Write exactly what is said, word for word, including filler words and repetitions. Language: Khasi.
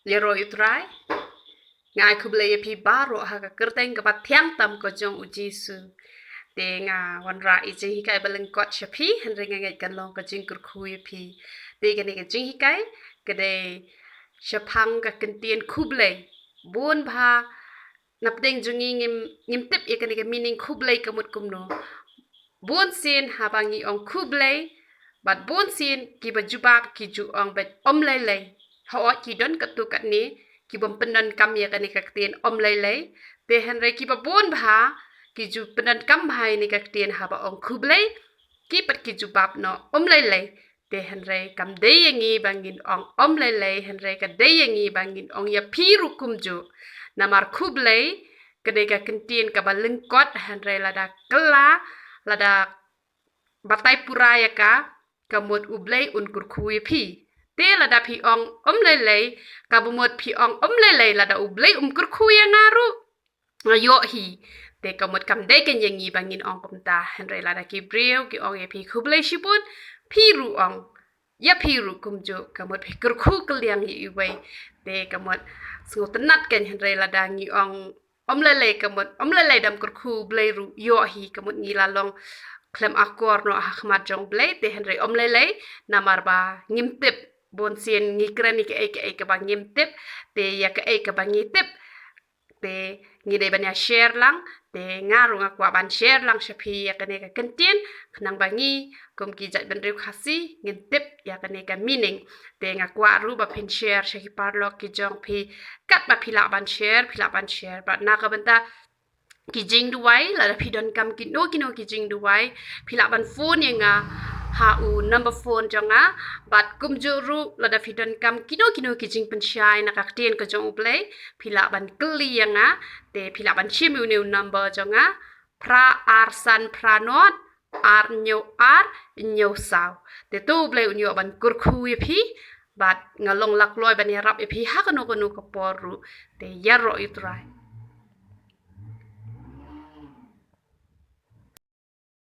Ïaroh ïa u Trai. Nga ai khublei ïa phi baroh ha ka kyrteng kaba thiang tam ka jong u Jisu. Te nga wanrah ïa ka jinghikai ba lyngkot sha phi, hynrei nga ngeit kan long ka jingkyrkhu ïa phi. Te kane ka jinghikai ka dei shaphang ka kyntien khublei. Bun bha na pdeng jong ngi ngim, ngim tip ïa kane ka meaning khublei ka mut kumno. Bun sien haba ngi ong khublei, bad bun sien kiba jubab ki ju ong beit ym lei lei. Hooid ki don katto katne ki bym pyndonkam ïa kane ka ktien ym lei lei. Te hynrei kiba bun bha ki ju pyndonkam bha ïa kane ka ktien haba ong khublei, ki pat ki jubab noh ym lei lei. Te hynrei kam dei ïa ngi ba ngin ong ym lei lei, hynrei ka dei ïa ngi ba ngin ong ïa phi ruh kumjuh. Namar khublei ka dei ka kyntien kaba lyngkot, hynrei lada kylla, lada batai pura ïa ka, ka mut u Blei un kyrkhu ïa phi. Te lada phi ong ym lei lei, kaba mut phi ong ym lei lei lada u Blei um kyrkhu ïa nga ruh, nga ïoh hi. Te ka mut kam dei kein ïa ngi ba ngin ong kumta, hynrei lada ki briew ki ong ïa phi khublei shibun, phi ruh ong ïa phi ruh kumjuh, ka mut phi kyrkhu kylliang ïa iwei. Te ka mut sngewtynnat kein, hynrei lada ngi ong ym lei lei, ka mut ym lei lei da ym kyrkhu, Blei ruh ïoh hi, ka mut ngi la long khlem akor noh ha khmat jong Blei. Te hynrei ym lei lei namar ba ngim tip. Bun sien ngi kren ïa kaei kaei kaba ngim tip. Te ïa kaei kaba ngi tip, te ngi dei ban ïa share lang. Te nga ruh nga kwah ban share lang sha phi ïa kane ka kyntien, khnang ba ngi kum ki jaitbynriew Khasi ngin tip ïa kane ka meaning. Te nga kwah ruh ba phin share sha ki paralok ki jong phi. Katba phi lah ban share, phi lah ban share. Bad na ka bynta ki jingduwai, lada phi donkam kino kino ki jingduwai, phi lah ban phone ïa nga ha u number phone jong nga. Bad kumjuh ruh lada phi donkam kino kino ki jingpynshai na ka ktien ka jong u Blei, phi lah ban kylli ïa nga. Te phi lah ban shim ïa une u number jong nga, phra ar san phra not ar hynñiew ar hynñiew saw. Te to u Blei un ïoh ban kyrkhu ïa phi. Bad nga long lakloi ban ïarap ïa phi ha kano kano ka por ruh. Te ïaroh ïa u Trai.